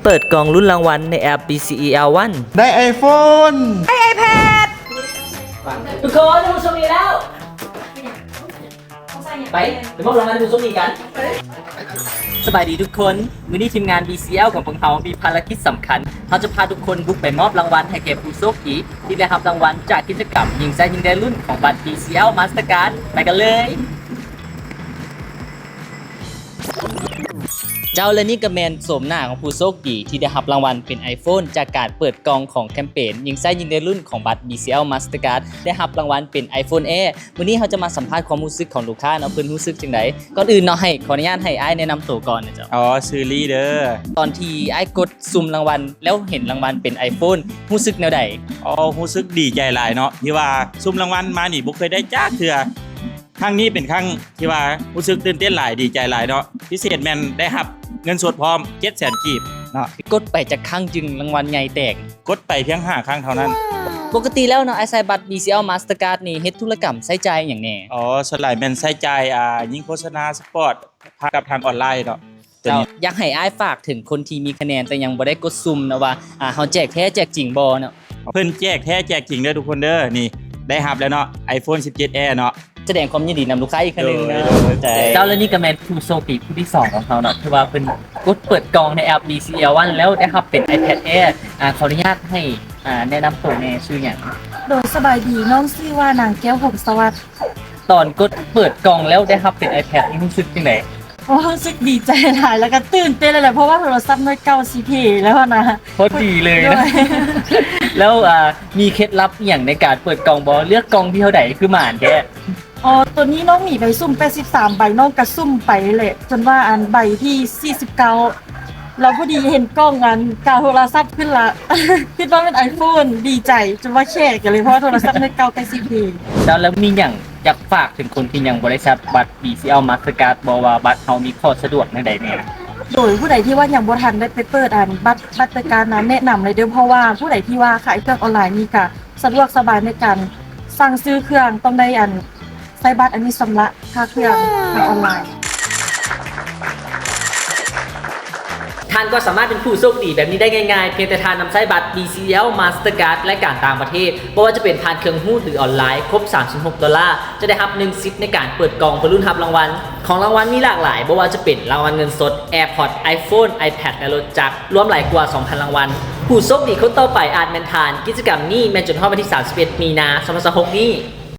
ເປີດກ່ອງລຸ້ນລາງວັນໃນແອັບ ບີຊີແອລ ວັນ ໄດ້ໄອໂຟນ ໄດ້ໄອແພດ ທຸກຄົນ ຜູ້ໂຊກດີແລ້ວ ໄປ ໄປມອບລາງວັນໃຫ້ຜູ້ໂຊກດີກັນ. ສະບາຍດີທຸກຄົນ, ມື້ນີ້ທີມງານ ບີຊີແອລ ຂອງພວກເຮົາມີພາລະກິດສຳຄັນ. ເຮົາຈະພາທຸກຄົນບຸກໄປມອບລາງວັນໃຫ້ແກ່ຜູ້ໂຊກດີທີ່ໄດ້ຮັບລາງວັນຈາກກິດຈະກຳຍິງໃຊ້ຍິງໄດ້ລຸ້ນຂອງບັດ ບີຊີແອລ ມາສເຕີກາດ. ໄປກັນເລີຍ. ເຈົ້າ ແລະນີ້ກໍແມ່ນໂສມໜ້າຂອງຜູ້ໂຊກດີທີ່ໄດ້ຮັບລາງວັນເປັນໄອໂຟນ ຈາກການເປີດກ່ອງຂອງແຄມເປນຍິງໃຊ້ຍິງໄດ້ລຸ້ນຂອງບັດ ບີຊີແອລ ມາສເຕີກາດ ໄດ້ຮັບລາງວັນເປັນໄອໂຟນແອ. ມື້ນີ້ເຮົາຈະມາສຳພາດຄວາມຮູ້ສຶກຂອງລູກຄ້າເນາະ, ເພິ່ນຮູ້ສຶກຈັ່ງໃດ? ກ່ອນອື່ນເນາະ ໃຫ້ ຂໍອະນຸຍາດໃຫ້ອ້າຍແນະນຳໂຕກ່ອນນະເຈົ້າ. ອໍ ຊື່ລີເດີ. ຕອນທີ່ອ້າຍກົດ ສຸ່ມລາງວັນແລ້ວເຫັນລາງວັນເປັນໄອໂຟນ ຮູ້ສຶກແນວໃດ? ອໍ ຮູ້ສຶກດີໃຈຫຼາຍເນາະ ທີ່ວ່າສຸ່ມລາງວັນມານີ້ບໍ່ເຄີຍໄດ້ຈັກເທື່ອ. ຄັ້ງນີ້ເປັນຄັ້ງທີ່ວ່າຮູ້ສຶກຕື່ນເຕັ້ນຫຼາຍ ດີໃຈຫຼາຍເນາະ, ພິເສດແມ່ນໄດ້ຮັບເງິນສົດພ້ອມ ເຈັດແສນກີບເນາະ. ກົດໄປຈັກຄັ້ງຈຶ່ງລາງວັນໃຫຍ່ແຕກ? ກົດໄປພຽງຫ້າຄັ້ງເທົ່ານັ້ນ. ປົກກະຕິແລ້ວເນາະ ອ້າຍໃຊ້ບັດ ບີຊີແອລ ມາສເຕີກາດນີ້ເຮັດທຸລະກຳໃຊ້ຈ່າຍຫຍັງແດ່? ອໍ ສ່ວນຫຼາຍແມ່ນໃຊ້ຈ່າຍ ອ່າ ຍິງໂຄສະນາສະປອດ ກັບທາງອອນລາຍເນາະ. ເຈົ້າ ຢາກໃຫ້ອ້າຍຝາກເຖິງຄົນທີ່ມີຄະແນນແຕ່ຍັງບໍ່ໄດ້ກົດສຸ່ມເນາະວ່າ ອ່າ ເຮົາແຈກແທ້ແຈກຈິງບໍ່ເນາະ? ເພິ່ນແຈກແທ້ແຈກຈິງເດີທຸກຄົນເດີ. ນີ້ໄດ້ຮັບແລ້ວເນາະ ໄອໂຟນສິບເຈັດແອເນາະ. ສະແດງຄວາມຍິນດີນຳລູກຄ້າອີກຄັ້ງໜຶ່ງເນາະ. ເຈົ້າ ແລະນີ້ກໍແມ່ນຜູ້ໂຊກດີຜູ້ທີສອງຂອງເຮົາເນາະ ທີ່ວ່າເພິ່ນກົດເປີດກ່ອງໃນແອັບ ບີຊີແອລ ວັນ ແລ້ວໄດ້ຮັບເປັນໄອແພດແອ. ອ່າ ຂໍອະນຸຍາດໃຫ້ ອ່າ ແນະນຳໂຕແດ່ ຊື່ຫຍັງ? ໂດຍ ສະບາຍດີ, ນ້ອງຊື່ວ່ານາງ ແກ້ວ ພົງສະຫວັດ. ຕອນກົດເປີດກ່ອງແລ້ວໄດ້ຮັບເປັນໄອແພດນີ້ຮູ້ສຶກຈັ່ງໃດ? ໂອ້ ຮູ້ສຶກດີໃຈຫຼາຍ ແລ້ວກໍຕື່ນເຕັ້ນຫຼາຍໆ ເພາະວ່າໂທລະສັບໜ່ວຍເກົ່າຊິເພແລ້ວນະ. ພໍດີເລີຍນະ. ໂດຍ. ແລ້ວ ອ່າ ມີເຄັດລັບອີ່ຫຍັງໃນການເປີດກ່ອງບໍ່? ເລືອກກ່ອງທີ່ເທົ່າໃດຄືໝານແທ້? ອໍ ໂຕນີ້ນ້ອງມີໃບສຸ່ມແປດສິບສາມໃບ, ນ້ອງກະສຸ່ມໄປແຫຼະ ຈົນວ່າອັນໃບທີສີ່ສິບເກົ້າ ແລ້ວພໍດີເຫັນກ່ອງອັນກາໂທລະສັບຂຶ້ນລະ ຄິດວ່າແມ່ນໄອໂຟນ ດີໃຈຈົນວ່າແຂກກັນເລີຍ ເພາະວ່າໂທລະສັບໜ່ວຍເກົ່າໃກ້ຊິເພ. ເຈົ້າ ແລ້ວມີຫຍັງຢາກຝາກເຖິງຄົນທີ່ຍັງບໍ່ໄດ້ໃຊ້ບັດ ບີຊີແອລ ມາສເຕີກາດ ບໍ່ວ່າບັດເຮົາມີຂໍ້ສະດວກແນວໃດແດ່? ໂດຍ ຜູ້ໃດທີ່ວ່າຍັງບໍ່ທັນໄດ້ໄປເປີດອັນບັດ ມາສເຕີກາດນະ ແນະນຳເລີຍເດີ ເພາະວ່າຜູ້ໃດທີ່ວ່າຂາຍເຄື່ອງອອນລາຍນີ້ກະສະດວກສະບາຍໃນການສັ່ງຊື້ເຄື່ອງ ຕ້ອງໄດ້ອັນ ໃຊ້ບັດອັນນີ້ຊຳລະຄ່າເຄື່ອງທາງອອນລາຍ. ທ່ານກໍສາມາດເປັນຜູ້ໂຊກດີແບບນີ້ໄດ້ງ່າຍໆ ພຽງແຕ່ທ່ານນຳໃຊ້ບັດ ບີຊີແອລ ມາສເຕີກາດ ລາຍການຕ່າງປະເທດ, ບໍ່ວ່າຈະເປັນຜ່ານເຄື່ອງຮູດ ຫຼື ອອນລາຍ ຄົບສາມສິບຫົກໂດລາ ຈະໄດ້ຮັບໜຶ່ງສິດໃນການເປີດກ່ອງເພື່ອລຸ້ນຮັບລາງວັນ. ຂອງລາງວັນມີຫຼາກຫຼາຍ, ບໍ່ວ່າຈະເປັນລາງວັນເງິນສົດ, ແອພອດ, ໄອໂຟນ, ໄອແພດ ແລະ ລົດຈັກ, ລວມຫຼາຍກວ່າສອງພັນລາງວັນ. ຜູ້ໂຊກດີຄົນຕໍ່ໄປອາດແມ່ນທ່ານ. ກິດຈະກຳນີ້ແມ່ນຈົນຮອດວັນທີສາມສິບເອັດ ມີນາ ສອງພັນຊາວຫົກນີ້.